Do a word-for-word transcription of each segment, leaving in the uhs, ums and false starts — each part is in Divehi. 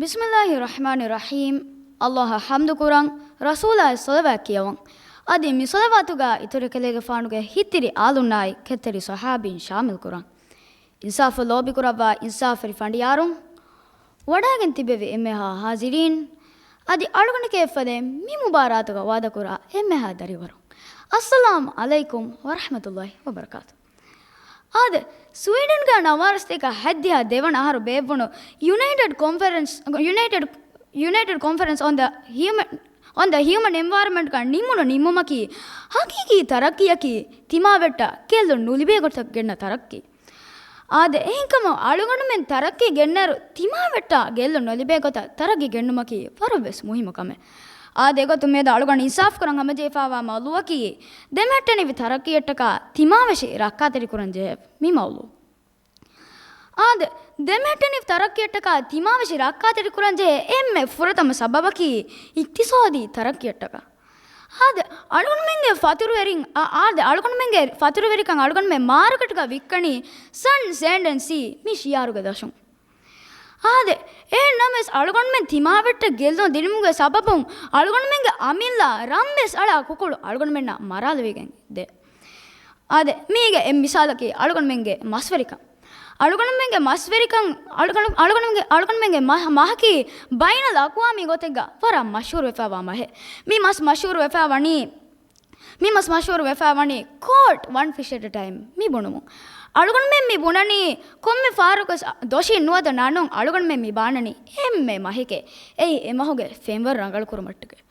ބިސްމިއްލާހި ރަޙްމާނި ރަޙީމް. އައްލާހަށް ޙަމްދު ކުރަން، ރަސޫލާއަށް ޞަލަވާތް ކިޔަވަން. އަދި މި ޞަލަވާތުގަ އިތުރު ކަލޭގެފާނުގެ ހިތްތިރި އާލުންނާއި ކެތްތެރި ޞަޙާބީން ޝާމިލް ކުރަން. އިންސާފަށް ލޯބިކުރައްވާ އިންސާފުވެރި ފަނޑިޔާރުން، ވަޑައިގެން ތިބެވި އެންމެހާ ޙާޟިރީން، އަދި އަޅުގަނޑުގެ އެއްފަދައިން މި މުބާރާތުގަ ވާދަކުރާ އެންމެހާ ދަރިވަރުން، އައްސަލާމު ޢަލައިކުމް ވަރަޙްމަތުﷲި ވަބަރަކާތު. އާދެ، ސްވީޑަންގަ ނަވާރަސްތޭކަ ހައްދިހާ ދެވަނަ އަހަރު ބޭއްވުނު ޔުނައިޓެޑް ކޮންފަރެންސް، ޔުނައިޓެޑް، ޔުނައިޓެޑް ކޮންފަރެންސް އޮން ދަ ހިއުމަން، އޮން ދަ ހިއުމަން އެންވަޔަރަމެންޓްގަ ނިމުނު ނިންމުމަކީ ހަގީގީ ތަރައްޤީއަކީ ތިމާވެއްޓަށް ގެއްލުން ނުލިބޭ ގޮތަށް ގެންނަ ތަރައްޤީ. އާދެ، އެހެންކަމުން އަޅުގަނޑުމެން ތަރައްޤީ ގެންނައިރު ތިމާވެއްޓަށް ގެއްލުން ނުލިބޭ ގޮތަށް ތަރައްޤީ ގެންނުމަކީ ވަރަށްވެސް މުހިއްމު ކަމެއް. އާދެ، އެގޮތުން މިއަދު އަޅުގަނޑު އިންސާފުކުރަން ހަމަޖެހިފައިވާ މައުޟޫއަކީ ދެމެހެއްޓެނިވި ތަރައްޤީއަށްޓަކާ ތިމާވެށި ރައްކާތެރިކުރަން ޖެހޭ މި މައުޟޫ. އާދެ، ދެމެހެއްޓެނިވި ތަރައްޤީއަށްޓަކާ ތިމާވެށި ރައްކާތެރިކުރަން ޖެހޭ އެންމެ ފުރަތަމަ ސަބަބަކީ އިޤްތިޞާދީ ތަރައްޤީއަށްޓަކާ. އާދެ، އަޅުގަނޑުމެންގެ ފަތުރުވެރިން، އާ، އާދެ، އަޅުގަނޑުމެންގެ ފަތުރުވެރިކަން އަޅުގަނޑުމެން މާރުކެޓުގަ ވިއްކަނީ ސަން ސޭންޑް އެންޑް ސީ މި ޝިއާރުގެ ދަށުން. އާދެ، އެހެން ނަމަވެސް އަޅުގަނޑުމެން ތިމާވެއްޓަށް ގެއްލުން ދިނުމުގެ ސަބަބުން އަޅުގަނޑުމެންގެ އަމިއްލަ ރަންވެސް އަޅާ ކުކުޅު އަޅުގަނޑުމެންނަށް މަރާލެވިގެން ދޭ. އާދެ، މީގެ އެއް މިސާލަކީ އަޅުގަނޑުމެންގެ މަސްވެރިކަން. އަޅުގަނޑުމެންގެ މަސްވެރިކަން، އަޅުގަނޑު-، އަޅުގަނޑުމެންގެ، އަޅުގަނޑުމެންގެ މަ-، މަހަކީ ބައިނަލް އަޤްވާމީ ގޮތެއްގަ ވަރަށް މަޝްހޫރު ވެފައިވާ މަހެއް. މި މަސް މަޝްހޫރު ވެފައި ވަނީ، މި މަސް މަޝްހޫރު ވެފައި ވަނީ Caught One Fish at a Time މި ބުނުމުން. އަޅުގަނޑުމެން މި ބުނަނީ ކޮންމެ ފަހަރަކުވެސް ދޮށީ ނުވަތަ ނަނުން އަޅުގަނޑުމެން މި ބާނަނީ އެންމެ މަހެކޭ. އެއީ އެ މަހުގެ ފެންވަރު ރަނގަޅުކުރުމަށްޓަކައި.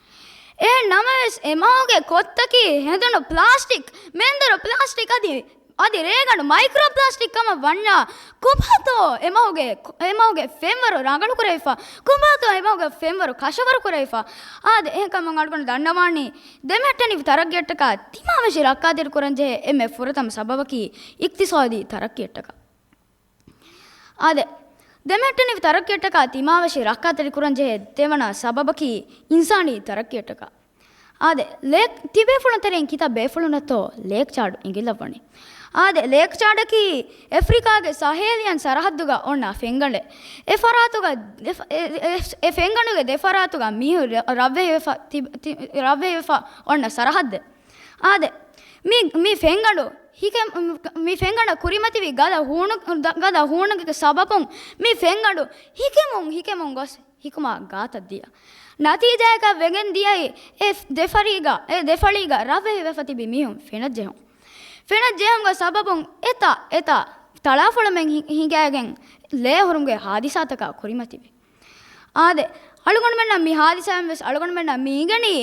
އެހެން ނަމަވެސް، އެ މަހުގެ ކޮށްތަކީ ހެނދުނު ޕްލާސްޓިކް، މެންދުރު ޕްލާސްޓިކް އަދި، އަދި ރޭގަނޑު މައިކްރޯ ޕްލާސްޓިކް ކަމަށް ވަންޏާ، ކޮބާތޯ އެ މަހުގެ، އެ މަހުގެ ފެންވަރު ރަނގަޅުކުރެވިފަ؟ ކޮބާތޯ އެ މަހުގެ ފެންވަރު ކަށަވަރުކުރެވިފަ؟ އާދެ، އެހެންކަމުން އަޅުގަނޑު ދަންނަވާނީ، ދެމެހެއްޓެނިވި ތަރައްޤީއަށްޓަކާ ތިމާވެށި ރައްކާތެރިކުރަންޖެހޭ އެންމެ ފުރަތަމަ ސަބަބަކީ އިޤްތިޞާދީ ތަރައްޤީއަށްޓަކާ. އާދެ، ދެމެހެއްޓެނިވި ތަރައްޤީއަށްޓަކާ ތިމާވެށި ރައްކާތެރިކުރަންޖެހޭ ދެވަނަ ސަބަބަކީ އިންސާނީ ތަރައްޤީއަށްޓަކާ. އާދެ، ލޭކް-، ތިބޭފުޅުން ތެރެއިން ކިތައް ބޭފުޅުންނަށްތޯ ލޭކް ޗާޑް އިނގިލައްވަނީ. އާދެ، ލޭކް ޗާޑަކީ އެފްރިކާގެ ސަހޭލިއަން ސަރަހައްދުގަ އޮންނަ ފެންގަނޑެއް. އެ ފަރާތުގަ ދެފަ-، އެ، އެ، އެ ފެންގަނޑުގެ ދެފަރާތުގަ މީހުން ރަ-، ރަށްވެހިވެފަ ތި-، ތި-، ރަށްވެހިވެފަ އޮންނަ ސަރަހައްދެއް. އާދެ، މި، މި ފެންގަނޑު ހިކެ-، މި ފެންގަނޑަށް ކުރިމަތިވި ގަދަ ހޫނު-، ދަ-، ގަދަ ހޫނުގެ ސަބަބުން މި ފެންގަނޑު ހިކެމުން، ހިކެމުން ގޮސް ހިކުމާ ގާތަށް ދިޔަ. ނަތީޖާއަކަށް ވެގެން ދިޔައީ އެ ދެފަރީގަ، އެ ދެފަޅީގަ ރަށްވެހިވެފަ ތިބި މީހުން ފެނަށްޖެހުން. ފެނަށްޖެހުމުގެ ސަބަބުން އެތާ، އެތާ ތަޅާފޮޅުމެއް ހި-، ހިނގައިގެން ލޭ އޮހޮރުމުގެ ހާދިސާތަކާ ކުރިމަތިވި. އާދެ، އަޅުގަނޑުމެންނަށް މި ހާދިސާއިން ވެސް އަޅުގަނޑުމެންނަށް މި އިނގެނީ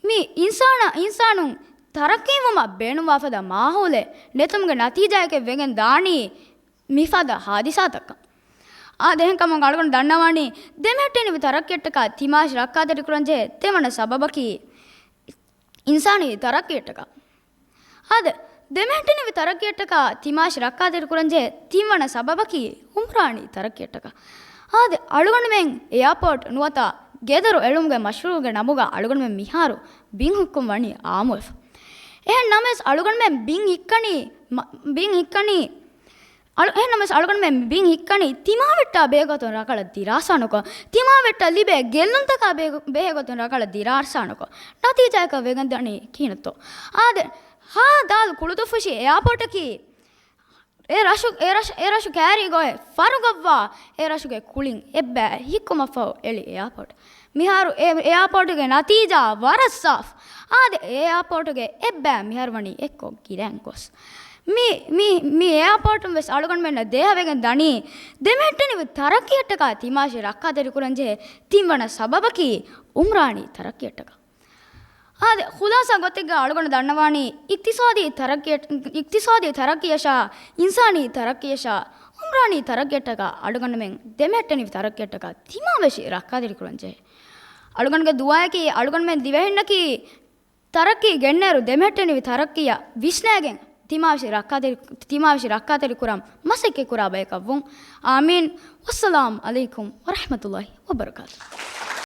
މި އިންސާނާ، އިންސާނުން ތަރައްޤީވުމަށް ބޭނުންވާފަދަ މާހައުލެއް ނެތުމުގެ ނަތީޖާއެކެއް ވެގެން ދާނީ މިފަދަ ހާދިސާތަކަށް. އާދެ، އެހެންކަމުން އަޅުގަނޑު ދަންނަވާނީ، ދެމެހެއްޓެނިވި ތަރައްޤީއަށްޓަކާ ތިމާވެށި ރައްކާތެރިކުރަންޖެހޭ ދެވަނަ ސަބަބަކީ އިންސާނީ ތަރައްޤީއަށްޓަކާ. އާދެ، ދެމެހެއްޓެނިވި ތަރައްޤީއަށްޓަކާ ތިމާވެށި ރައްކާތެރިކުރަންޖެހޭ ތިންވަނަ ސަބަބަކީ އުމްރާނީ ތަރައްޤީއަށްޓަކާ. އާދެ، އަޅުގަނޑުމެން އެއާޕޯޓް ނުވަތަ ގެދޮރު އެޅުމުގެ މަޝްރޫޢުގެ ނަމުގަ އަޅުގަނޑުމެން މިހާރު ބިން ހިއްކުން ވަނީ އާއްމުވެފަ. އެހެން ނަމަވެސް އަޅުގަނޑުމެން ބިން ހިއްކަނީ، މަ-، ބިން ހިއްކަނީ، އަޅު-، އެހެން ނަމަވެސް އަޅުގަނޑުމެން ބިން ހިއްކަނީ ތިމާވެއްޓާ ބެހޭގޮތުން ރަނގަޅަށް ދިރާސާ ނުކޮށް، ތިމާވެއްޓަށް ލިބޭ ގެއްލުންތަކާ ބެހޭ-، ބެހޭގޮތުން ރަނގަޅަށް ދިރާސާ ނުކޮށް، ނަތީޖާއަކަށް ވެގެންދާނީ ކިހިނެއްތޯ؟ އާދެ، ހާ ދާލު ކުޅުދުއްފުށި އެއާޕޯޓަކީ އެ ރަށު، އެ ރަށު، އެ ރަށު ކައިރީގަ އޮތް ފަރުގައްވާ އެ ރަށުގެ ކުޅިން އެއްބައި ހިއްކުމަށްފަހު އެޅި އެއާޕޯޓް. މިހާރު އެ އެއާޕޯޓުގެ ނަތީޖާ ވަރަށް ސާފް. އާދެ، އެ އެއާޕޯޓުގެ އެއްބައި މިހާރު ވަނީ އެއްކޮށް ގިރައިން ގޮސް. މި، މި، މި އެއާޕޯޓުން ވެސް އަޅުގަނޑުމެންނަށް ދޭހަވެގެން ދަނީ، ދެމެހެއްޓެނިވި ތަރައްޤީއަށްޓަކާ ތިމާވެށި ރައްކާތެރިކުރަންޖެހޭ ތިންވަނަ ސަބަބަކީ އުމްރާނީ ތަރައްޤީއަށްޓަކާ. އާދެ، ޚުލާޞާ ގޮތެއްގަ އަޅުގަނޑު ދަންނަވާނީ، އިޤްތިޞާދީ ތަރައްޤީ، އިޤްތިޞާދީ ތަރައްޤީއަށާ، އިންސާނީ ތަރައްޤީއަށާ، އުމްރާނީ ތަރައްޤީއަށްޓަކާ އަޅުގަނޑުމެން ދެމެހެއްޓެނިވި ތަރައްޤީއަށްޓަކާ ތިމާވެށި ރައްކާތެރިކުރަންޖެހޭ. އަޅުގަނޑުގެ ދުޢާއަކީ، އަޅުގަނޑުމެން ދިވެހިންނަކީ ތަރައްޤީ ގެންނައިރު ދެމެހެއްޓެނިވި ތަރައްޤީއަށް ވިސްނައިގެން ތިމާވެށި ރައްކާތެރި-، ތިމާވެށި ރައްކާތެރިކުރަން މަސައްކަތްކުރާ ބަޔަކަށްވުން. އާމީން. ވައްސަލާމް ޢަލައިކުމް ވަރަޙްމަތުﷲި ވަބަރަކާތު.